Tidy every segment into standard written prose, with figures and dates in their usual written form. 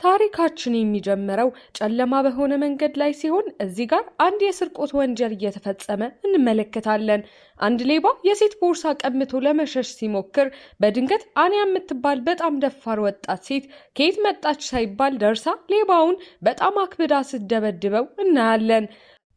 ታሪካችን የሚጀምረው ጨለማ በሆነ መንገድ ላይ ሲሆን እዚህ ጋር አንድ የስርቆት ወንጀል እየተፈጸመ እንመለከታለን። አንድ ሌባ የሴት ቦርሳ ቀምቶ ለመሸሽ ሲሞክር በድንገት አንያ የምትባል በጣም ደፋር ወጣት ሴት ከየት መጣች ሳይባል ደርሳ ሌባውን በጣም አክብዳ ስትደበድበው እናያለን።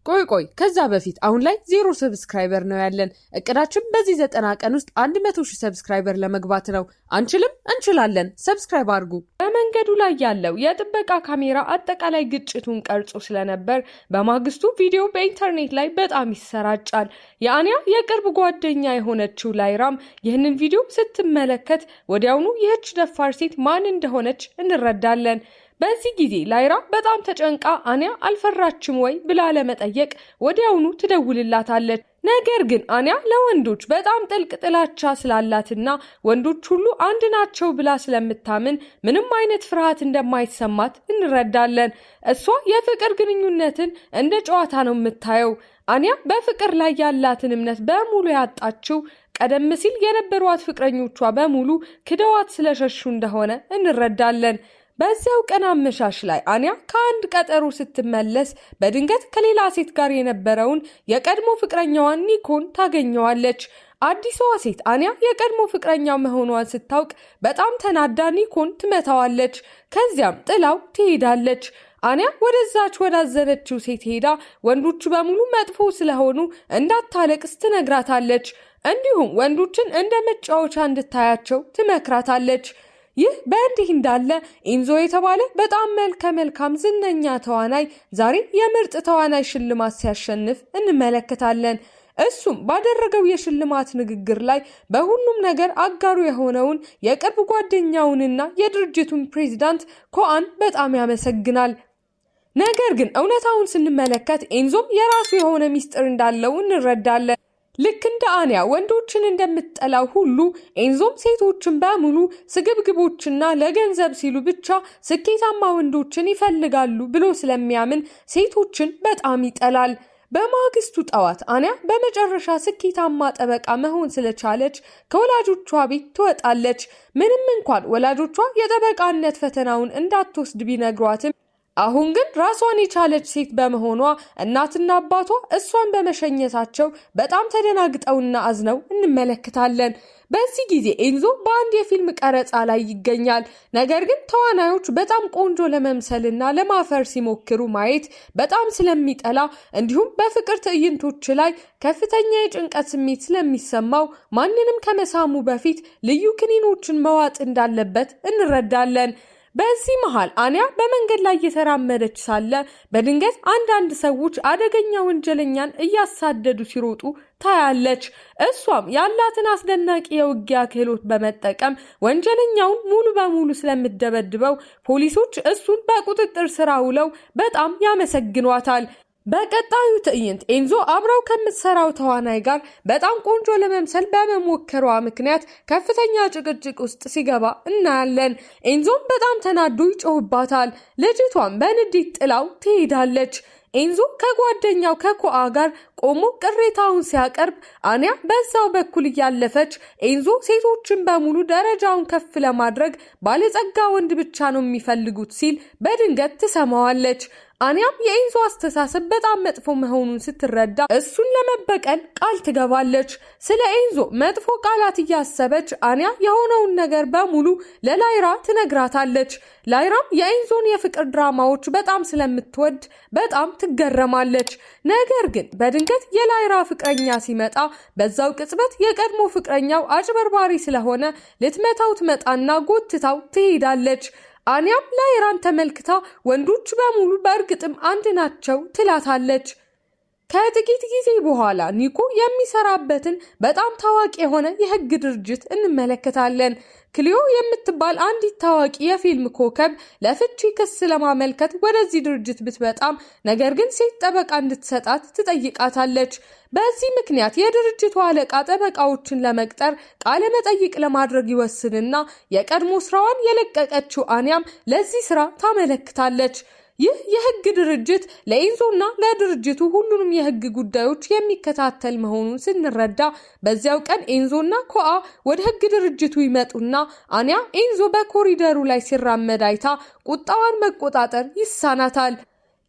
ቆይ ቆይ፣ ከዛ በፊት አሁን ላይ 0 subscriber ነው ያለን። እቅዳችን በዚህ 90 ቀን ውስጥ 100,000 subscriber ለመግባት ነው። አንችልም? እንችላለን። Subscribe አድርጉ። በመንገዱ ላይ ያለው የጥበቃ ካሜራ አጠቃላይ ግጭቱን ቀርጾ ስለነበር በማግስቱ ቪዲዮ በኢንተርኔት ላይ በጣም ይሰራጫል። የአንያ የቅርብ ጓደኛ የሆነችው ላይራም ይህንን ቪዲዮ ስትመለከት ወዲያውኑ ይህች ደፋር ሴት ማን እንደሆነች እንረዳለን። በዚህ ጊዜ ላይራ በጣም ተጨንቃ አንያ አልፈራችም ወይ ብላ ለመጠየቅ ወዲያውኑ ትደውልላታለች። ነገር ግን አንያ ለወንዶች በጣም ጥልቅ ጥላቻ ስላላትና ወንዶች ሁሉ አንድ ናቸው ብላ ስለምታምን ምንም አይነት ፍርሃት እንደማይሰማት እንረዳለን። እሷ የፍቅር ግንኙነትን እንደ ጨዋታ ነው የምታየው። አንያ በፍቅር ላይ ያላትን እምነት በሙሉ ያጣችው ቀደም ሲል የነበሯት ፍቅረኞቿ በሙሉ ክደዋት ስለሸሹ እንደሆነ እንረዳለን። በዚያው ቀን አመሻሽ ላይ አንያ ከአንድ ቀጠሮ ስትመለስ በድንገት ከሌላ ሴት ጋር የነበረውን የቀድሞ ፍቅረኛዋን ኒኮን ታገኘዋለች። አዲሷ ሴት አንያ የቀድሞ ፍቅረኛው መሆኗን ስታውቅ በጣም ተናዳ ኒኮን ትመታዋለች። ከዚያም ጥላው ትሄዳለች። አንያ ወደዛች ወዳዘነችው ሴት ሄዳ ወንዶቹ በሙሉ መጥፎ ስለሆኑ እንዳታለቅስ ትነግራታለች። እንዲሁም ወንዶችን እንደ መጫወቻ እንድታያቸው ትመክራታለች። ይህ በእንዲህ እንዳለ ኢንዞ የተባለ በጣም መልከ መልካም ዝነኛ ተዋናይ ዛሬ የምርጥ ተዋናይ ሽልማት ሲያሸንፍ እንመለከታለን። እሱም ባደረገው የሽልማት ንግግር ላይ በሁሉም ነገር አጋሩ የሆነውን የቅርብ ጓደኛውንና የድርጅቱን ፕሬዚዳንት ኮአን በጣም ያመሰግናል። ነገር ግን እውነታውን ስንመለከት ኤንዞም የራሱ የሆነ ሚስጥር እንዳለው እንረዳለን። ልክ እንደ አንያ ወንዶችን እንደምትጠላው ሁሉ ኤንዞም ሴቶችን በሙሉ ስግብግቦችና ለገንዘብ ሲሉ ብቻ ስኬታማ ወንዶችን ይፈልጋሉ ብሎ ስለሚያምን ሴቶችን በጣም ይጠላል። በማግስቱ ጠዋት አንያ በመጨረሻ ስኬታማ ጠበቃ መሆን ስለቻለች ከወላጆቿ ቤት ትወጣለች። ምንም እንኳን ወላጆቿ የጠበቃነት ፈተናውን እንዳትወስድ ቢነግሯትም አሁን ግን ራሷን የቻለች ሴት በመሆኗ እናትና አባቷ እሷን በመሸኘታቸው በጣም ተደናግጠውና አዝነው እንመለከታለን። በዚህ ጊዜ ኤንዞ በአንድ የፊልም ቀረጻ ላይ ይገኛል። ነገር ግን ተዋናዮች በጣም ቆንጆ ለመምሰልና ለማፈር ሲሞክሩ ማየት በጣም ስለሚጠላ እንዲሁም በፍቅር ትዕይንቶች ላይ ከፍተኛ የጭንቀት ስሜት ስለሚሰማው ማንንም ከመሳሙ በፊት ልዩ ክኒኖችን መዋጥ እንዳለበት እንረዳለን። በዚህ መሃል አንያ በመንገድ ላይ እየተራመደች ሳለ በድንገት አንዳንድ ሰዎች አደገኛ ወንጀለኛን እያሳደዱ ሲሮጡ ታያለች። እሷም ያላትን አስደናቂ የውጊያ ክህሎት በመጠቀም ወንጀለኛውን ሙሉ በሙሉ ስለምትደበድበው ፖሊሶች እሱን በቁጥጥር ስር አውለው በጣም ያመሰግኗታል። በቀጣዩ ትዕይንት ኤንዞ አብረው ከምትሰራው ተዋናይ ጋር በጣም ቆንጆ ለመምሰል በመሞከሯ ምክንያት ከፍተኛ ጭቅጭቅ ውስጥ ሲገባ እናያለን። ኤንዞም በጣም ተናዶ ይጮህባታል። ልጅቷም በንዴት ጥላው ትሄዳለች። ኤንዞ ከጓደኛው ከኮአ ጋር ቆሞ ቅሬታውን ሲያቀርብ አንያ በዛው በኩል እያለፈች ኤንዞ ሴቶችን በሙሉ ደረጃውን ከፍ ለማድረግ ባለጸጋ ወንድ ብቻ ነው የሚፈልጉት ሲል በድንገት ትሰማዋለች። አንያም የኤንዞ አስተሳሰብ በጣም መጥፎ መሆኑን ስትረዳ እሱን ለመበቀል ቃል ትገባለች። ስለ ኤንዞ መጥፎ ቃላት እያሰበች አንያ የሆነውን ነገር በሙሉ ለላይራ ትነግራታለች። ላይራም የኤንዞን የፍቅር ድራማዎች በጣም ስለምትወድ በጣም ትገረማለች። ነገር ግን በድንገት የላይራ ፍቅረኛ ሲመጣ በዛው ቅጽበት የቀድሞ ፍቅረኛው አጭበርባሪ ስለሆነ ልትመታው ትመጣና ጎትታው ትሄዳለች። አንያም ላይራን ተመልክታ ወንዶች በሙሉ በእርግጥም አንድ ናቸው ትላታለች። ከጥቂት ጊዜ በኋላ ኒኮ የሚሰራበትን በጣም ታዋቂ የሆነ የሕግ ድርጅት እንመለከታለን። ክሊዮ የምትባል አንዲት ታዋቂ የፊልም ኮከብ ለፍቺ ክስ ለማመልከት ወደዚህ ድርጅት ብትመጣም ነገር ግን ሴት ጠበቃ እንድትሰጣት ትጠይቃታለች። በዚህ ምክንያት የድርጅቱ አለቃ ጠበቃዎችን ለመቅጠር ቃለ መጠይቅ ለማድረግ ይወስንና የቀድሞ ስራዋን የለቀቀችው አንያም ለዚህ ስራ ታመለክታለች። ይህ የህግ ድርጅት ለኤንዞና ለድርጅቱ ሁሉንም የህግ ጉዳዮች የሚከታተል መሆኑን ስንረዳ በዚያው ቀን ኤንዞና ኮአ ወደ ህግ ድርጅቱ ይመጡና አኒያ ኤንዞ በኮሪደሩ ላይ ሲራመድ አይታ ቁጣዋን መቆጣጠር ይሳናታል።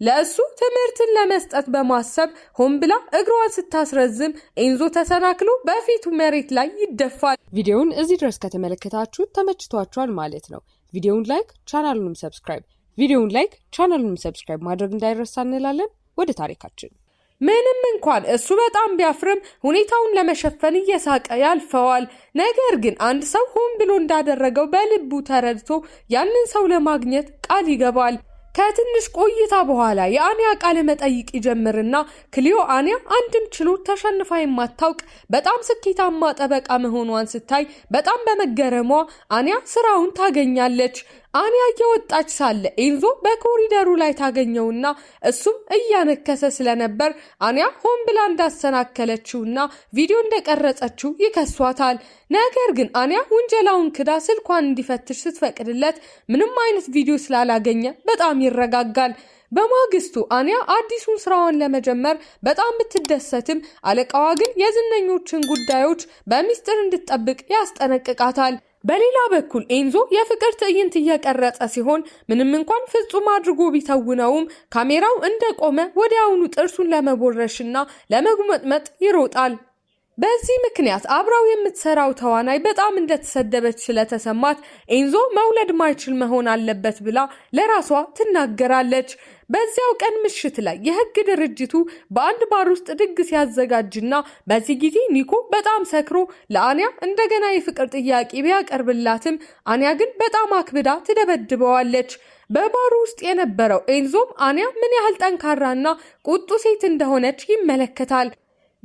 ለእሱ ትምህርትን ለመስጠት በማሰብ ሆን ብላ እግሯን ስታስረዝም ኤንዞ ተሰናክሎ በፊቱ መሬት ላይ ይደፋል። ቪዲዮውን እዚህ ድረስ ከተመለከታችሁ ተመችቷችኋል ማለት ነው። ቪዲዮውን like፣ ቻናሉንም subscribe ቪዲዮውን like ቻናሉንም subscribe ማድረግ እንዳይረሳ እንላለን። ወደ ታሪካችን። ምንም እንኳን እሱ በጣም ቢያፍርም ሁኔታውን ለመሸፈን እየሳቀ ያልፈዋል። ነገር ግን አንድ ሰው ሆን ብሎ እንዳደረገው በልቡ ተረድቶ ያንን ሰው ለማግኘት ቃል ይገባል። ከትንሽ ቆይታ በኋላ የአንያ ቃለ መጠይቅ ይጀምርና ክሊዮ አንያ አንድም ችሎት ተሸንፋ የማታውቅ በጣም ስኬታማ ጠበቃ መሆኗን ስታይ በጣም በመገረሟ አንያ ስራውን ታገኛለች። አንያ እየወጣች ሳለ ኤንዞ በኮሪደሩ ላይ ታገኘውና እሱም እያነከሰ ስለነበር አንያ ሆን ብላ እንዳሰናከለችውና ቪዲዮ እንደቀረጸችው ይከሷታል። ነገር ግን አንያ ውንጀላውን ክዳ ስልኳን እንዲፈትሽ ስትፈቅድለት ምንም አይነት ቪዲዮ ስላላገኘ በጣም ይረጋጋል። በማግስቱ አንያ አዲሱን ስራዋን ለመጀመር በጣም ብትደሰትም አለቃዋ ግን የዝነኞችን ጉዳዮች በሚስጥር እንድትጠብቅ ያስጠነቅቃታል። በሌላ በኩል ኤንዞ የፍቅር ትዕይንት እየቀረጸ ሲሆን ምንም እንኳን ፍጹም አድርጎ ቢተውነውም ካሜራው እንደቆመ ወዲያውኑ ጥርሱን ለመቦረሽና ለመጉመጥመጥ ይሮጣል። በዚህ ምክንያት አብራው የምትሰራው ተዋናይ በጣም እንደተሰደበች ስለተሰማት ኤንዞ መውለድ ማይችል መሆን አለበት ብላ ለራሷ ትናገራለች። በዚያው ቀን ምሽት ላይ የህግ ድርጅቱ በአንድ ባር ውስጥ ድግስ ያዘጋጅና በዚህ ጊዜ ኒኮ በጣም ሰክሮ ለአንያ እንደገና የፍቅር ጥያቄ ቢያቀርብላትም አንያ ግን በጣም አክብዳ ትደበድበዋለች። በባሩ ውስጥ የነበረው ኤንዞም አንያ ምን ያህል ጠንካራና ቁጡ ሴት እንደሆነች ይመለከታል።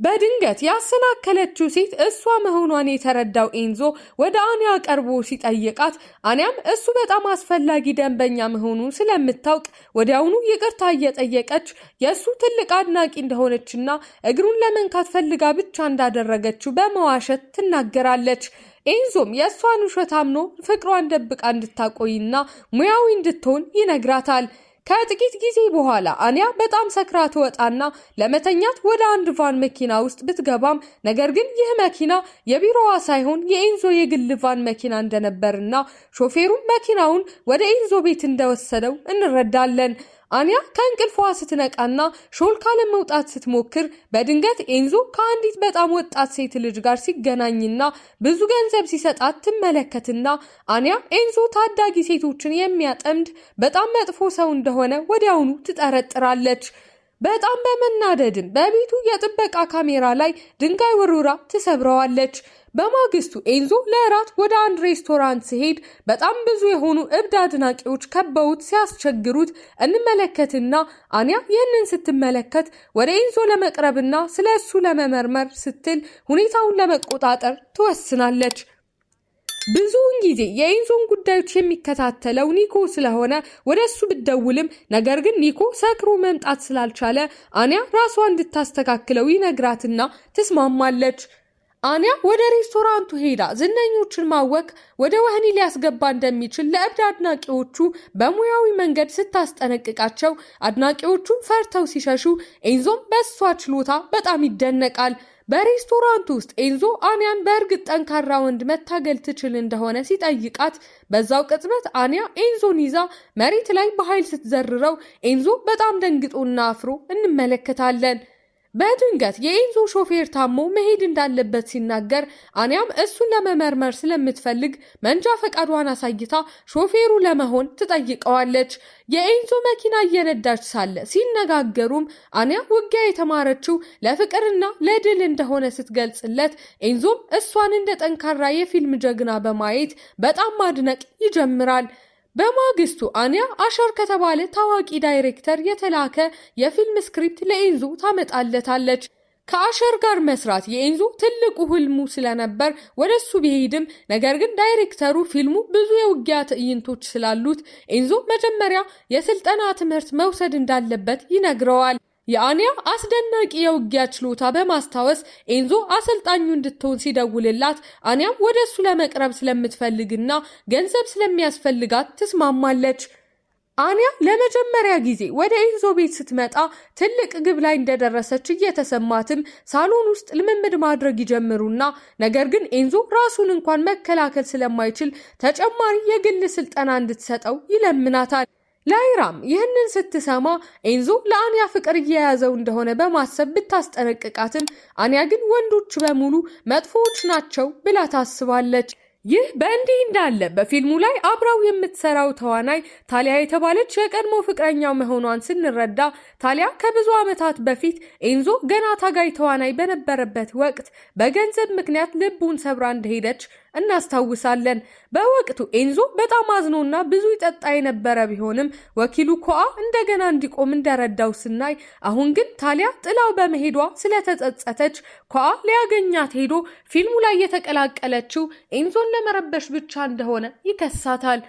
በድንገት ያሰናከለችው ሴት እሷ መሆኗን የተረዳው ኤንዞ ወደ አንያ ቀርቦ ሲጠይቃት አንያም እሱ በጣም አስፈላጊ ደንበኛ መሆኑን ስለምታውቅ ወዲያውኑ ይቅርታ እየጠየቀች የእሱ ትልቅ አድናቂ እንደሆነችና እግሩን ለመንካት ፈልጋ ብቻ እንዳደረገችው በመዋሸት ትናገራለች። ኤንዞም የእሷን ውሸት አምኖ ፍቅሯን ደብቃ እንድታቆይና ሙያዊ እንድትሆን ይነግራታል። ከጥቂት ጊዜ በኋላ አንያ በጣም ሰክራ ትወጣና ለመተኛት ወደ አንድ van መኪና ውስጥ ብትገባም ነገር ግን ይህ መኪና የቢሮዋ ሳይሆን የኤንዞ የግል van መኪና እንደነበርና ሾፌሩም መኪናውን ወደ ኤንዞ ቤት እንደወሰደው እንረዳለን። አንያ ከእንቅልፏ ስትነቃና ሾልካ ለመውጣት ስትሞክር በድንገት ኤንዞ ከአንዲት በጣም ወጣት ሴት ልጅ ጋር ሲገናኝና ብዙ ገንዘብ ሲሰጣት ትመለከትና አንያ ኤንዞ ታዳጊ ሴቶችን የሚያጠምድ በጣም መጥፎ ሰው እንደሆነ ወዲያውኑ ትጠረጥራለች። በጣም በመናደድም በቤቱ የጥበቃ ካሜራ ላይ ድንጋይ ወርውራ ትሰብረዋለች። በማግስቱ ኤንዞ ለእራት ወደ አንድ ሬስቶራንት ሲሄድ በጣም ብዙ የሆኑ እብድ አድናቂዎች ከበውት ሲያስቸግሩት እንመለከትና አንያ ይህንን ስትመለከት ወደ ኤንዞ ለመቅረብና ስለ እሱ ለመመርመር ስትል ሁኔታውን ለመቆጣጠር ትወስናለች። ብዙውን ጊዜ የኤንዞን ጉዳዮች የሚከታተለው ኒኮ ስለሆነ ወደ እሱ ብትደውልም ነገር ግን ኒኮ ሰክሮ መምጣት ስላልቻለ አንያ ራሷ እንድታስተካክለው ይነግራትና ትስማማለች። አንያ ወደ ሬስቶራንቱ ሄዳ ዝነኞችን ማወክ ወደ ወህኒ ሊያስገባ እንደሚችል ለእብድ አድናቂዎቹ በሙያዊ መንገድ ስታስጠነቅቃቸው አድናቂዎቹ ፈርተው ሲሸሹ ኤንዞም በእሷ ችሎታ በጣም ይደነቃል። በሬስቶራንቱ ውስጥ ኤንዞ አንያን በእርግጥ ጠንካራ ወንድ መታገል ትችል እንደሆነ ሲጠይቃት በዛው ቅጽበት አንያ ኤንዞን ይዛ መሬት ላይ በኃይል ስትዘርረው ኤንዞ በጣም ደንግጦና አፍሮ እንመለከታለን። በድንገት የኤንዞ ሾፌር ታሞ መሄድ እንዳለበት ሲናገር አንያም እሱን ለመመርመር ስለምትፈልግ መንጃ ፈቃዷን አሳይታ ሾፌሩ ለመሆን ትጠይቀዋለች። የኤንዞ መኪና እየነዳች ሳለ ሲነጋገሩም አንያ ውጊያ የተማረችው ለፍቅርና ለድል እንደሆነ ስትገልጽለት ኤንዞም እሷን እንደ ጠንካራ የፊልም ጀግና በማየት በጣም ማድነቅ ይጀምራል። በማግስቱ አንያ አሸር ከተባለ ታዋቂ ዳይሬክተር የተላከ የፊልም script ለኤንዞ ታመጣለታለች። ከአሸር ጋር መስራት የኤንዞ ትልቁ ህልሙ ስለነበር ወደ እሱ ቢሄድም ነገር ግን ዳይሬክተሩ ፊልሙ ብዙ የውጊያ ትዕይንቶች ስላሉት ኤንዞ መጀመሪያ የስልጠና ትምህርት መውሰድ እንዳለበት ይነግረዋል። የአንያ አስደናቂ የውጊያ ችሎታ በማስታወስ ኤንዞ አሰልጣኙ እንድትሆን ሲደውልላት አንያም ወደ እሱ ለመቅረብ ስለምትፈልግና ገንዘብ ስለሚያስፈልጋት ትስማማለች። አንያ ለመጀመሪያ ጊዜ ወደ ኤንዞ ቤት ስትመጣ ትልቅ ግብ ላይ እንደደረሰች እየተሰማትም ሳሎን ውስጥ ልምምድ ማድረግ ይጀምሩና ነገር ግን ኤንዞ ራሱን እንኳን መከላከል ስለማይችል ተጨማሪ የግል ስልጠና እንድትሰጠው ይለምናታል። ላይራም ይህንን ስትሰማ ኤንዞ ለአንያ ፍቅር እየያዘው እንደሆነ በማሰብ ብታስጠነቅቃትም አንያ ግን ወንዶች በሙሉ መጥፎዎች ናቸው ብላ ታስባለች። ይህ በእንዲህ እንዳለ በፊልሙ ላይ አብራው የምትሰራው ተዋናይ ታሊያ የተባለች የቀድሞ ፍቅረኛው መሆኗን ስንረዳ፣ ታሊያ ከብዙ ዓመታት በፊት ኤንዞ ገና ታጋይ ተዋናይ በነበረበት ወቅት በገንዘብ ምክንያት ልቡን ሰብራ እንደሄደች እናስታውሳለን። በወቅቱ ኤንዞ በጣም አዝኖና ብዙ ይጠጣ የነበረ ቢሆንም ወኪሉ ኮአ እንደገና እንዲቆም እንደረዳው ስናይ፣ አሁን ግን ታሊያ ጥላው በመሄዷ ስለተጸጸተች ኮአ ሊያገኛት ሄዶ ፊልሙ ላይ የተቀላቀለችው ኤንዞን ለመረበሽ ብቻ እንደሆነ ይከሳታል።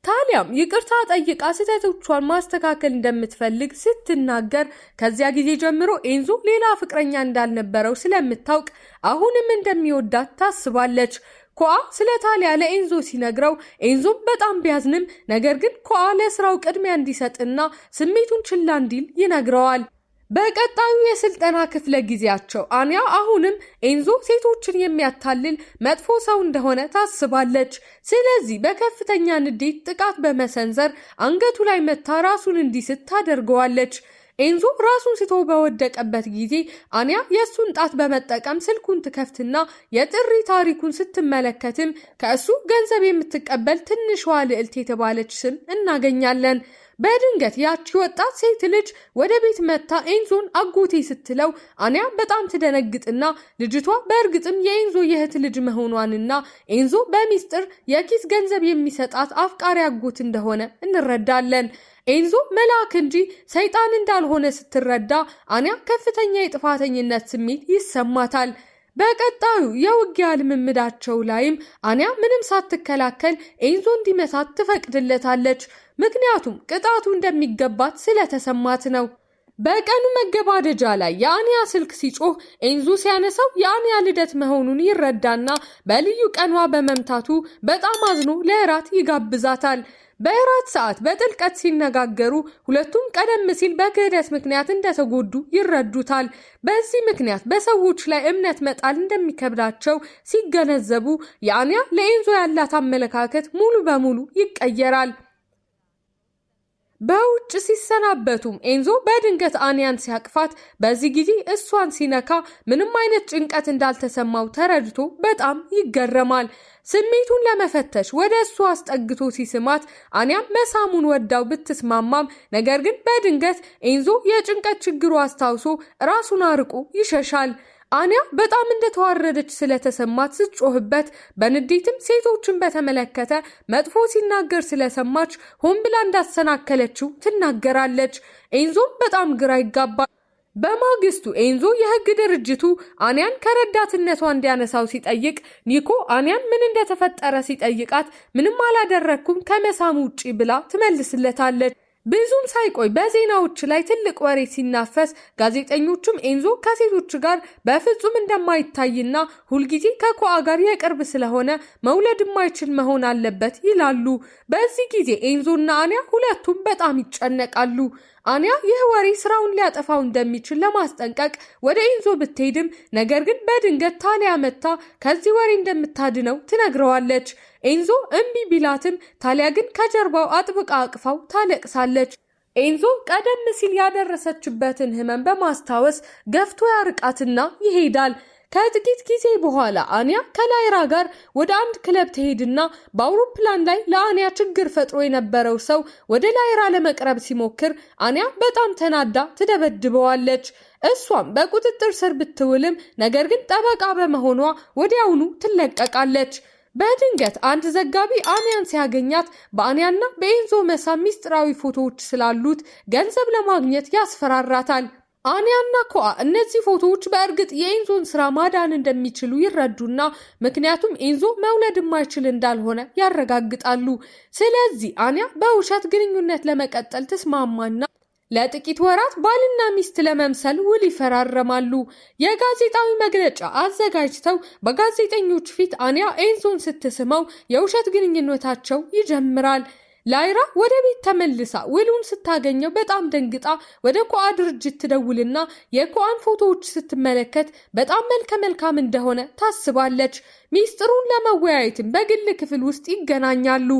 ታሊያም ይቅርታ ጠይቃ ስህተቶቿን ማስተካከል እንደምትፈልግ ስትናገር፣ ከዚያ ጊዜ ጀምሮ ኤንዞ ሌላ ፍቅረኛ እንዳልነበረው ስለምታውቅ አሁንም እንደሚወዳት ታስባለች። ኮአ ስለ ታሊያ ለኤንዞ ሲነግረው ኤንዞም በጣም ቢያዝንም ነገር ግን ኮአ ለስራው ቅድሚያ እንዲሰጥና ስሜቱን ችላ እንዲል ይነግረዋል። በቀጣዩ የስልጠና ክፍለ ጊዜያቸው አንያ አሁንም ኤንዞ ሴቶችን የሚያታልል መጥፎ ሰው እንደሆነ ታስባለች። ስለዚህ በከፍተኛ ንዴት ጥቃት በመሰንዘር አንገቱ ላይ መታ ራሱን እንዲስት ታደርገዋለች። ኤንዞ ራሱን ስቶ በወደቀበት ጊዜ አንያ የእሱን ጣት በመጠቀም ስልኩን ትከፍትና የጥሪ ታሪኩን ስትመለከትም ከእሱ ገንዘብ የምትቀበል ትንሿ ልዕልት የተባለች ስም እናገኛለን። በድንገት ያቺ ወጣት ሴት ልጅ ወደ ቤት መጥታ ኤንዞን አጎቴ ስትለው አንያ በጣም ትደነግጥና ልጅቷ በእርግጥም የኤንዞ የእህት ልጅ መሆኗንና ኤንዞ በሚስጥር የኪስ ገንዘብ የሚሰጣት አፍቃሪ አጎት እንደሆነ እንረዳለን። ኤንዞ መልአክ እንጂ ሰይጣን እንዳልሆነ ስትረዳ አንያ ከፍተኛ የጥፋተኝነት ስሜት ይሰማታል። በቀጣዩ የውጊያ ልምምዳቸው ላይም አንያ ምንም ሳትከላከል ኤንዞ እንዲመታት ትፈቅድለታለች። ምክንያቱም ቅጣቱ እንደሚገባት ስለተሰማት ነው። በቀኑ መገባደጃ ላይ የአንያ ስልክ ሲጮህ ኤንዞ ሲያነሳው የአንያ ልደት መሆኑን ይረዳና በልዩ ቀኗ በመምታቱ በጣም አዝኖ ለእራት ይጋብዛታል። በእራት ሰዓት በጥልቀት ሲነጋገሩ ሁለቱም ቀደም ሲል በክህደት ምክንያት እንደተጎዱ ይረዱታል። በዚህ ምክንያት በሰዎች ላይ እምነት መጣል እንደሚከብዳቸው ሲገነዘቡ የአንያ ለኤንዞ ያላት አመለካከት ሙሉ በሙሉ ይቀየራል። በውጭ ሲሰናበቱም ኤንዞ በድንገት አንያን ሲያቅፋት በዚህ ጊዜ እሷን ሲነካ ምንም አይነት ጭንቀት እንዳልተሰማው ተረድቶ በጣም ይገረማል። ስሜቱን ለመፈተሽ ወደ እሱ አስጠግቶ ሲስማት አንያም መሳሙን ወዳው ብትስማማም ነገር ግን በድንገት ኤንዞ የጭንቀት ችግሩ አስታውሶ ራሱን አርቆ ይሸሻል። አንያ በጣም እንደተዋረደች ስለተሰማት ስትጮህበት በንዴትም ሴቶችን በተመለከተ መጥፎ ሲናገር ስለሰማች ሆን ብላ እንዳሰናከለችው ትናገራለች። ኤንዞም በጣም ግራ ይጋባል። በማግስቱ ኤንዞ የህግ ድርጅቱ አንያን ከረዳትነቷ እንዲያነሳው ሲጠይቅ ኒኮ አንያን ምን እንደተፈጠረ ሲጠይቃት ምንም አላደረግኩም ከመሳም ውጪ ብላ ትመልስለታለች። ብዙም ሳይቆይ በዜናዎች ላይ ትልቅ ወሬ ሲናፈስ ጋዜጠኞቹም ኤንዞ ከሴቶች ጋር በፍጹም እንደማይታይና ሁልጊዜ ከኮአ ጋር የቅርብ ስለሆነ መውለድ የማይችል መሆን አለበት ይላሉ። በዚህ ጊዜ ኤንዞና አንያ ሁለቱም በጣም ይጨነቃሉ። አንያ ይህ ወሬ ስራውን ሊያጠፋው እንደሚችል ለማስጠንቀቅ ወደ ኤንዞ ብትሄድም ነገር ግን በድንገት ታሊያ መጥታ ከዚህ ወሬ እንደምታድነው ትነግረዋለች። ኤንዞ እምቢ ቢላትም ታሊያ ግን ከጀርባው አጥብቃ አቅፋው ታለቅሳለች። ኤንዞ ቀደም ሲል ያደረሰችበትን ህመም በማስታወስ ገፍቶ ያርቃትና ይሄዳል። ከጥቂት ጊዜ በኋላ አንያ ከላይራ ጋር ወደ አንድ ክለብ ትሄድና በአውሮፕላን ላይ ለአንያ ችግር ፈጥሮ የነበረው ሰው ወደ ላይራ ለመቅረብ ሲሞክር አንያ በጣም ተናዳ ትደበድበዋለች። እሷም በቁጥጥር ስር ብትውልም ነገር ግን ጠበቃ በመሆኗ ወዲያውኑ ትለቀቃለች። በድንገት አንድ ዘጋቢ አንያን ሲያገኛት በአንያና በኤንዞ መሳም ሚስጥራዊ ፎቶዎች ስላሉት ገንዘብ ለማግኘት ያስፈራራታል። አንያና ኮአ እነዚህ ፎቶዎች በእርግጥ የኤንዞን ስራ ማዳን እንደሚችሉ ይረዱና ምክንያቱም ኤንዞ መውለድ የማይችል እንዳልሆነ ያረጋግጣሉ። ስለዚህ አንያ በውሸት ግንኙነት ለመቀጠል ትስማማና ለጥቂት ወራት ባልና ሚስት ለመምሰል ውል ይፈራረማሉ። የጋዜጣዊ መግለጫ አዘጋጅተው በጋዜጠኞች ፊት አንያ ኤንዞን ስትስመው የውሸት ግንኙነታቸው ይጀምራል። ላይራ ወደ ቤት ተመልሳ ውሉን ስታገኘው በጣም ደንግጣ ወደ ኮአ ድርጅት ትደውልና የኮአን ፎቶዎች ስትመለከት በጣም መልከ መልካም እንደሆነ ታስባለች። ሚስጥሩን ለመወያየትም በግል ክፍል ውስጥ ይገናኛሉ።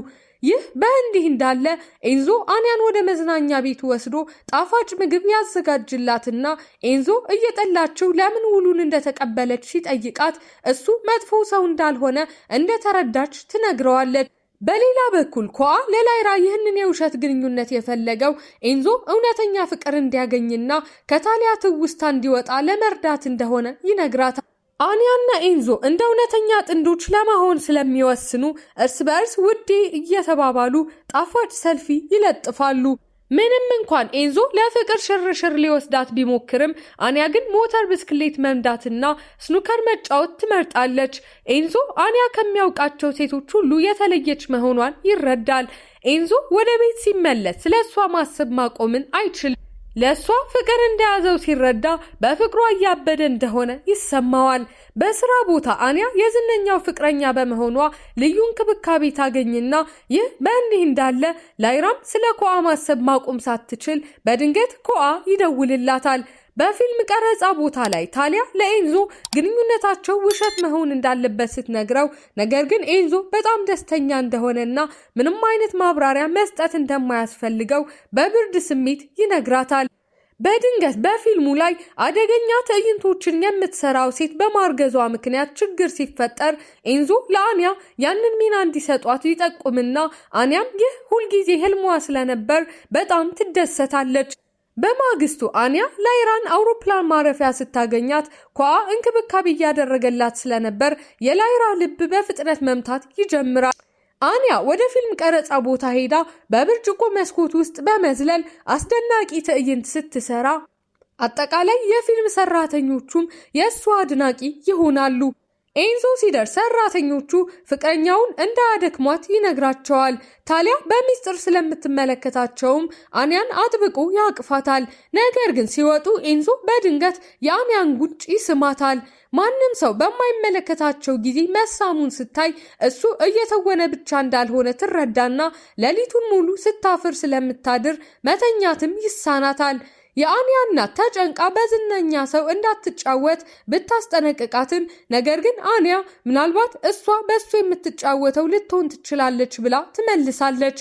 ይህ በእንዲህ እንዳለ ኤንዞ አንያን ወደ መዝናኛ ቤቱ ወስዶ ጣፋጭ ምግብ ያዘጋጅላትና ኤንዞ እየጠላችው ለምን ውሉን እንደተቀበለች ሲጠይቃት እሱ መጥፎ ሰው እንዳልሆነ እንደተረዳች ትነግረዋለች። በሌላ በኩል ኮአ ለላይራ ይህንን የውሸት ግንኙነት የፈለገው ኤንዞ እውነተኛ ፍቅር እንዲያገኝና ከታሊያ ትውስታ እንዲወጣ ለመርዳት እንደሆነ ይነግራታል። አንያና ኤንዞ እንደ እውነተኛ ጥንዶች ለመሆን ስለሚወስኑ እርስ በእርስ ውዴ እየተባባሉ ጣፋጭ ሰልፊ ይለጥፋሉ። ምንም እንኳን ኤንዞ ለፍቅር ሽርሽር ሊወስዳት ቢሞክርም አንያ ግን ሞተር ብስክሌት መንዳትና ስኑከር መጫወት ትመርጣለች። ኤንዞ አንያ ከሚያውቃቸው ሴቶች ሁሉ የተለየች መሆኗን ይረዳል። ኤንዞ ወደ ቤት ሲመለስ ስለ እሷ ማሰብ ማቆምን አይችልም። ለእሷ ፍቅር እንደያዘው ሲረዳ በፍቅሯ እያበደ እንደሆነ ይሰማዋል። በስራ ቦታ አንያ የዝነኛው ፍቅረኛ በመሆኗ ልዩ እንክብካቤ ታገኝና ይህ በእንዲህ እንዳለ ላይራም ስለ ኮአ ማሰብ ማቆም ሳትችል በድንገት ኮአ ይደውልላታል። በፊልም ቀረጻ ቦታ ላይ ታሊያ ለኤንዞ ግንኙነታቸው ውሸት መሆን እንዳለበት ስትነግረው፣ ነገር ግን ኤንዞ በጣም ደስተኛ እንደሆነና ምንም አይነት ማብራሪያ መስጠት እንደማያስፈልገው በብርድ ስሜት ይነግራታል። በድንገት በፊልሙ ላይ አደገኛ ትዕይንቶችን የምትሰራው ሴት በማርገዟ ምክንያት ችግር ሲፈጠር ኤንዞ ለአንያ ያንን ሚና እንዲሰጧት ይጠቁምና አንያም ይህ ሁልጊዜ ህልሟ ስለነበር በጣም ትደሰታለች። በማግስቱ አንያ ላይራን አውሮፕላን ማረፊያ ስታገኛት ኳ እንክብካቤ እያደረገላት ስለነበር የላይራ ልብ በፍጥነት መምታት ይጀምራል። አንያ ወደ ፊልም ቀረጻ ቦታ ሄዳ በብርጭቆ መስኮት ውስጥ በመዝለል አስደናቂ ትዕይንት ስትሰራ አጠቃላይ የፊልም ሰራተኞቹም የእሷ አድናቂ ይሆናሉ። ኤንዞ ሲደርስ ሰራተኞቹ ፍቅረኛውን እንዳያደክሟት ይነግራቸዋል። ታሊያ በሚስጥር ስለምትመለከታቸውም አንያን አጥብቆ ያቅፋታል። ነገር ግን ሲወጡ ኤንዞ በድንገት የአንያን ጉንጭ ይስማታል። ማንም ሰው በማይመለከታቸው ጊዜ መሳሙን ስታይ እሱ እየተወነ ብቻ እንዳልሆነ ትረዳና ሌሊቱን ሙሉ ስታፍር ስለምታድር መተኛትም ይሳናታል። የአንያ እናት ተጨንቃ በዝነኛ ሰው እንዳትጫወት ብታስጠነቅቃትም ነገር ግን አንያ ምናልባት እሷ በእሱ የምትጫወተው ልትሆን ትችላለች ብላ ትመልሳለች።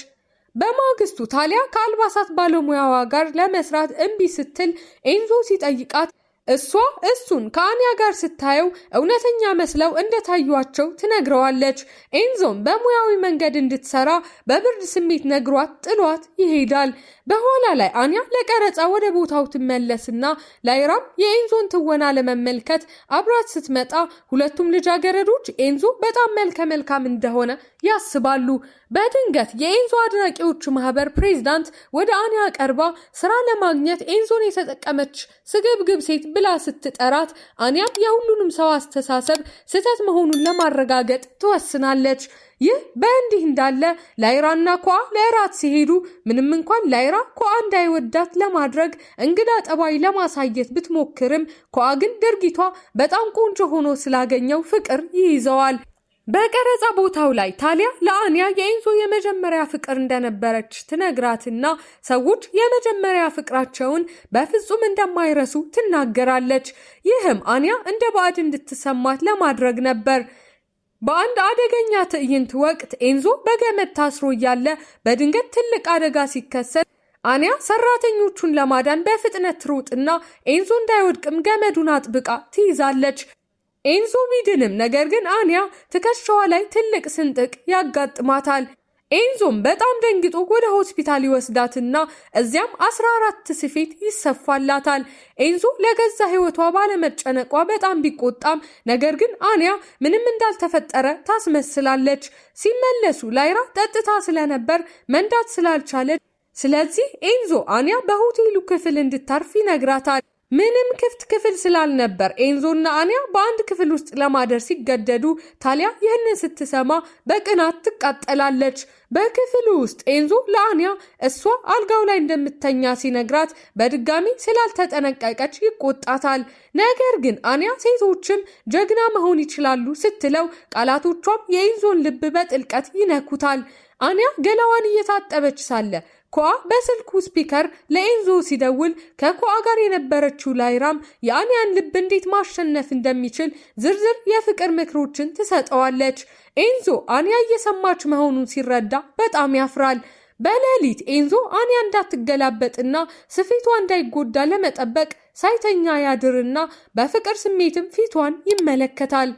በማግስቱ ታሊያ ከአልባሳት ባለሙያዋ ጋር ለመስራት እምቢ ስትል ኤንዞ ሲጠይቃት እሷ እሱን ከአንያ ጋር ስታየው እውነተኛ መስለው እንደታዩቸው ትነግረዋለች። ኤንዞም በሙያዊ መንገድ እንድትሰራ በብርድ ስሜት ነግሯት ጥሏት ይሄዳል። በኋላ ላይ አንያ ለቀረጻ ወደ ቦታው ትመለስና ላይራም የኤንዞን ትወና ለመመልከት አብራት ስትመጣ ሁለቱም ልጃገረዶች ኤንዞ በጣም መልከ መልካም እንደሆነ ያስባሉ። በድንገት የኤንዞ አድናቂዎች ማህበር ፕሬዝዳንት ወደ አንያ ቀርባ ስራ ለማግኘት ኤንዞን የተጠቀመች ስግብግብ ሴት ብላ ስትጠራት አንያም የሁሉንም ሰው አስተሳሰብ ስህተት መሆኑን ለማረጋገጥ ትወስናለች። ይህ በእንዲህ እንዳለ ላይራና ኮአ ለእራት ሲሄዱ ምንም እንኳን ላይራ ኮአ እንዳይወዳት ለማድረግ እንግዳ ጠባይ ለማሳየት ብትሞክርም ኮአ ግን ድርጊቷ በጣም ቆንጆ ሆኖ ስላገኘው ፍቅር ይይዘዋል። በቀረጻ ቦታው ላይ ታሊያ ለአንያ የኤንዞ የመጀመሪያ ፍቅር እንደነበረች ትነግራትና ሰዎች የመጀመሪያ ፍቅራቸውን በፍጹም እንደማይረሱ ትናገራለች። ይህም አንያ እንደ ባዕድ እንድትሰማት ለማድረግ ነበር። በአንድ አደገኛ ትዕይንት ወቅት ኤንዞ በገመድ ታስሮ እያለ በድንገት ትልቅ አደጋ ሲከሰት አንያ ሰራተኞቹን ለማዳን በፍጥነት ትሮጥና ኤንዞ እንዳይወድቅም ገመዱን አጥብቃ ትይዛለች። ኤንዞ ቢድንም ነገር ግን አንያ ትከሻዋ ላይ ትልቅ ስንጥቅ ያጋጥማታል። ኤንዞም በጣም ደንግጦ ወደ ሆስፒታል ይወስዳትና እዚያም 14 ስፌት ይሰፋላታል። ኤንዞ ለገዛ ሕይወቷ ባለመጨነቋ በጣም ቢቆጣም ነገር ግን አንያ ምንም እንዳልተፈጠረ ታስመስላለች። ሲመለሱ ላይራ ጠጥታ ስለነበር መንዳት ስላልቻለች፣ ስለዚህ ኤንዞ አንያ በሆቴሉ ክፍል እንድታርፍ ይነግራታል። ምንም ክፍት ክፍል ስላልነበር ኤንዞና አንያ በአንድ ክፍል ውስጥ ለማደር ሲገደዱ ታሊያ ይህንን ስትሰማ በቅናት ትቃጠላለች። በክፍሉ ውስጥ ኤንዞ ለአንያ እሷ አልጋው ላይ እንደምተኛ ሲነግራት በድጋሚ ስላልተጠነቀቀች ይቆጣታል። ነገር ግን አንያ ሴቶችም ጀግና መሆን ይችላሉ ስትለው ቃላቶቿም የኤንዞን ልብ በጥልቀት ይነኩታል። አንያ ገላዋን እየታጠበች ሳለ ኮአ በስልኩ speaker ለኤንዞ ሲደውል ከኮአ ጋር የነበረችው ላይራም የአንያን ልብ እንዴት ማሸነፍ እንደሚችል ዝርዝር የፍቅር ምክሮችን ትሰጠዋለች። ኤንዞ አንያ እየሰማች መሆኑን ሲረዳ በጣም ያፍራል። በሌሊት ኤንዞ አንያ እንዳትገላበጥና ስፌቷ እንዳይጎዳ ለመጠበቅ ሳይተኛ ያድርና በፍቅር ስሜትም ፊቷን ይመለከታል።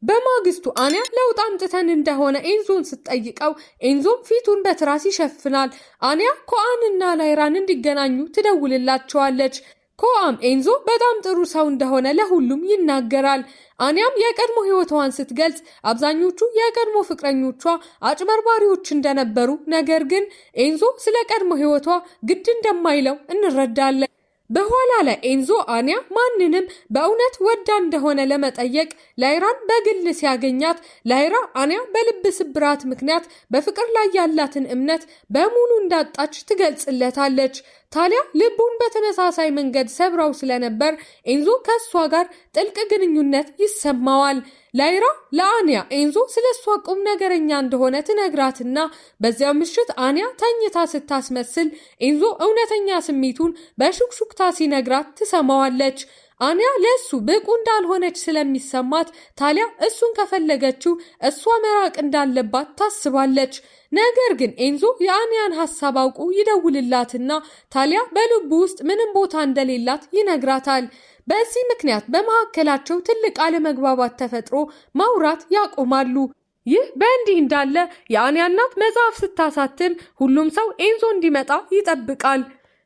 በማግስቱ አንያ ለውጥ አምጥተን እንደሆነ ኤንዞን ስትጠይቀው ኤንዞም ፊቱን በትራስ ይሸፍናል። አንያ ኮአንና ላይራን እንዲገናኙ ትደውልላቸዋለች። ኮአም ኤንዞ በጣም ጥሩ ሰው እንደሆነ ለሁሉም ይናገራል። አንያም የቀድሞ ሕይወቷን ስትገልጽ አብዛኞቹ የቀድሞ ፍቅረኞቿ አጭበርባሪዎች እንደነበሩ፣ ነገር ግን ኤንዞ ስለ ቀድሞ ሕይወቷ ግድ እንደማይለው እንረዳለን። በኋላ ላይ ኤንዞ አንያ ማንንም በእውነት ወዳ እንደሆነ ለመጠየቅ ላይራን በግል ሲያገኛት ላይራ አንያ በልብ ስብራት ምክንያት በፍቅር ላይ ያላትን እምነት በሙሉ እንዳጣች ትገልጽለታለች። ታሊያ ልቡን በተመሳሳይ መንገድ ሰብራው ስለነበር ኤንዞ ከእሷ ጋር ጥልቅ ግንኙነት ይሰማዋል። ላይራ ለአንያ ኤንዞ ስለ እሷ ቁም ነገረኛ እንደሆነ ትነግራትና በዚያው ምሽት አንያ ተኝታ ስታስመስል ኤንዞ እውነተኛ ስሜቱን በሹክሹክታ ሲነግራት ትሰማዋለች። አንያ ለእሱ ብቁ እንዳልሆነች ስለሚሰማት ታሊያ እሱን ከፈለገችው እሷ መራቅ እንዳለባት ታስባለች። ነገር ግን ኤንዞ የአንያን ሀሳብ አውቆ ይደውልላትና ታሊያ በልቡ ውስጥ ምንም ቦታ እንደሌላት ይነግራታል። በዚህ ምክንያት በመካከላቸው ትልቅ አለመግባባት ተፈጥሮ ማውራት ያቆማሉ። ይህ በእንዲህ እንዳለ የአንያ እናት መጽሐፍ ስታሳትም ሁሉም ሰው ኤንዞ እንዲመጣ ይጠብቃል።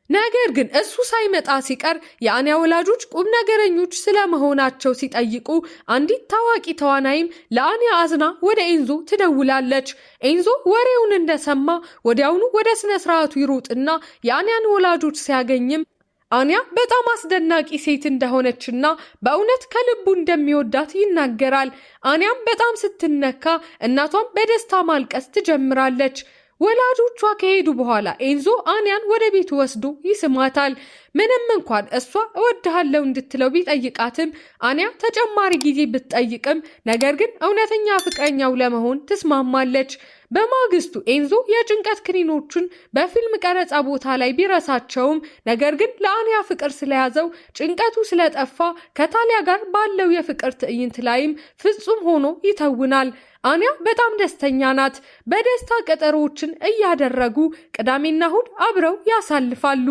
ነገር ግን እሱ ሳይመጣ ሲቀር የአንያ ወላጆች ቁም ነገረኞች ስለመሆናቸው ሲጠይቁ አንዲት ታዋቂ ተዋናይም ለአንያ አዝና ወደ ኤንዞ ትደውላለች። ኤንዞ ወሬውን እንደሰማ ወዲያውኑ ወደ ስነ ስርዓቱ ይሮጥና የአንያን ወላጆች ሲያገኝም አንያ በጣም አስደናቂ ሴት እንደሆነችና በእውነት ከልቡ እንደሚወዳት ይናገራል። አንያም በጣም ስትነካ እናቷም በደስታ ማልቀስ ትጀምራለች። ወላጆቿ ከሄዱ በኋላ ኤንዞ አንያን ወደ ቤቱ ወስዶ ይስማታል። ምንም እንኳን እሷ እወድሃለሁ እንድትለው ቢጠይቃትም አንያ ተጨማሪ ጊዜ ብትጠይቅም ነገር ግን እውነተኛ ፍቅረኛው ለመሆን ትስማማለች። በማግስቱ ኤንዞ የጭንቀት ክኒኖቹን በፊልም ቀረጻ ቦታ ላይ ቢረሳቸውም ነገር ግን ለአንያ ፍቅር ስለያዘው ጭንቀቱ ስለጠፋ ከታሊያ ጋር ባለው የፍቅር ትዕይንት ላይም ፍጹም ሆኖ ይተውናል። አንያ በጣም ደስተኛ ናት። በደስታ ቀጠሮዎችን እያደረጉ ቅዳሜና እሁድ አብረው ያሳልፋሉ።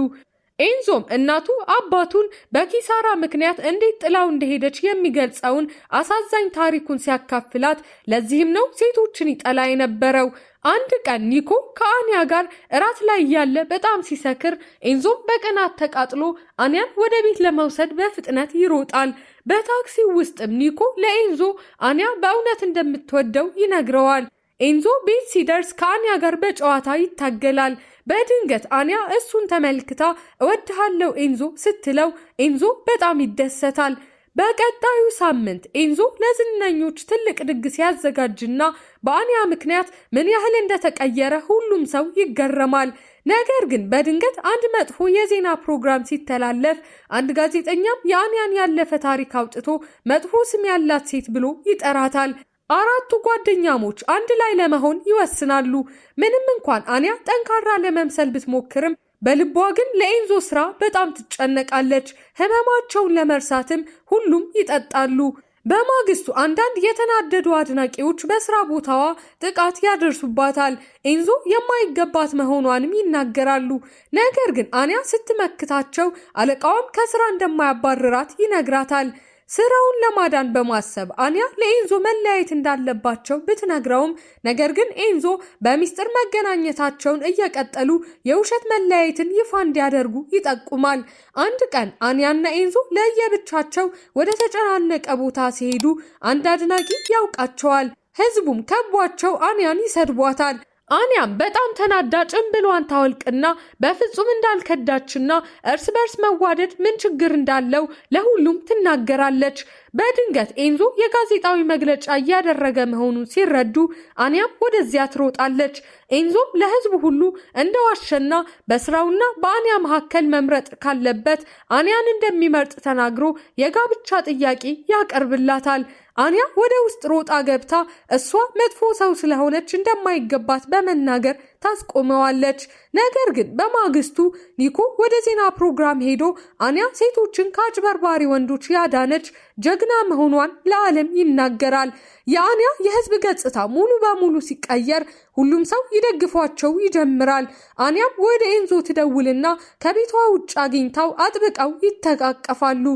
ኤንዞም እናቱ አባቱን በኪሳራ ምክንያት እንዴት ጥላው እንደሄደች የሚገልጸውን አሳዛኝ ታሪኩን ሲያካፍላት ለዚህም ነው ሴቶችን ይጠላ የነበረው። አንድ ቀን ኒኮ ከአንያ ጋር እራት ላይ እያለ በጣም ሲሰክር ኤንዞም በቅናት ተቃጥሎ አንያን ወደ ቤት ለመውሰድ በፍጥነት ይሮጣል። በታክሲው ውስጥም ኒኮ ለኤንዞ አንያ በእውነት እንደምትወደው ይነግረዋል። ኤንዞ ቤት ሲደርስ ከአንያ ጋር በጨዋታ ይታገላል። በድንገት አንያ እሱን ተመልክታ እወድሃለሁ ኤንዞ ስትለው ኤንዞ በጣም ይደሰታል። በቀጣዩ ሳምንት ኤንዞ ለዝነኞች ትልቅ ድግስ ያዘጋጅና በአንያ ምክንያት ምን ያህል እንደተቀየረ ሁሉም ሰው ይገረማል። ነገር ግን በድንገት አንድ መጥፎ የዜና ፕሮግራም ሲተላለፍ አንድ ጋዜጠኛም የአንያን ያለፈ ታሪክ አውጥቶ መጥፎ ስም ያላት ሴት ብሎ ይጠራታል። አራቱ ጓደኛሞች አንድ ላይ ለመሆን ይወስናሉ። ምንም እንኳን አንያ ጠንካራ ለመምሰል ብትሞክርም በልቧ ግን ለኤንዞ ስራ በጣም ትጨነቃለች። ህመማቸውን ለመርሳትም ሁሉም ይጠጣሉ። በማግስቱ አንዳንድ የተናደዱ አድናቂዎች በስራ ቦታዋ ጥቃት ያደርሱባታል። ኤንዞ የማይገባት መሆኗንም ይናገራሉ። ነገር ግን አንያ ስትመክታቸው አለቃዋም ከስራ እንደማያባርራት ይነግራታል። ስራውን ለማዳን በማሰብ አንያ ለኤንዞ መለያየት እንዳለባቸው ብትነግረውም ነገር ግን ኤንዞ በሚስጥር መገናኘታቸውን እየቀጠሉ የውሸት መለያየትን ይፋ እንዲያደርጉ ይጠቁማል። አንድ ቀን አንያና ኤንዞ ለየብቻቸው ወደ ተጨናነቀ ቦታ ሲሄዱ አንድ አድናቂ ያውቃቸዋል። ህዝቡም ከቧቸው አንያን ይሰድቧታል። አንያም በጣም ተናዳ ጭንብሏን ታወልቅና በፍጹም እንዳልከዳችና እርስ በርስ መዋደድ ምን ችግር እንዳለው ለሁሉም ትናገራለች። በድንገት ኤንዞ የጋዜጣዊ መግለጫ እያደረገ መሆኑን ሲረዱ አንያም ወደዚያ ትሮጣለች። ኤንዞም ለህዝቡ ሁሉ እንደዋሸና በስራውና በአንያ መካከል መምረጥ ካለበት አንያን እንደሚመርጥ ተናግሮ የጋብቻ ጥያቄ ያቀርብላታል። አንያ ወደ ውስጥ ሮጣ ገብታ እሷ መጥፎ ሰው ስለሆነች እንደማይገባት በመናገር ታስቆመዋለች። ነገር ግን በማግስቱ ኒኮ ወደ ዜና ፕሮግራም ሄዶ አንያ ሴቶችን ከአጭበርባሪ ወንዶች ያዳነች ጀግና መሆኗን ለዓለም ይናገራል። የአንያ የህዝብ ገጽታ ሙሉ በሙሉ ሲቀየር ሁሉም ሰው ይደግፏቸው ይጀምራል። አንያም ወደ ኤንዞ ትደውልና ከቤቷ ውጭ አግኝታው አጥብቀው ይተቃቀፋሉ።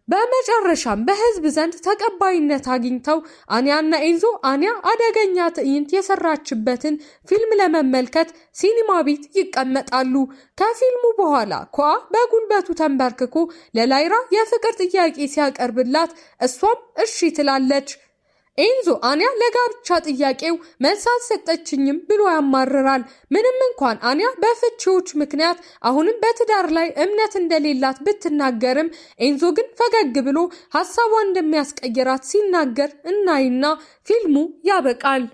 በመጨረሻም በህዝብ ዘንድ ተቀባይነት አግኝተው አንያና ኤንዞ አንያ አደገኛ ትዕይንት የሰራችበትን ፊልም ለመመልከት ሲኒማ ቤት ይቀመጣሉ። ከፊልሙ በኋላ ኳ በጉልበቱ ተንበርክኮ ለላይራ የፍቅር ጥያቄ ሲያቀርብላት እሷም እሺ ትላለች። ኤንዞ አንያ ለጋብቻ ጥያቄው መልስ አልሰጠችኝም ብሎ ያማርራል። ምንም እንኳን አንያ በፍቺዎች ምክንያት አሁንም በትዳር ላይ እምነት እንደሌላት ብትናገርም ኤንዞ ግን ፈገግ ብሎ ሀሳቧን እንደሚያስቀይራት ሲናገር እናይና ፊልሙ ያበቃል።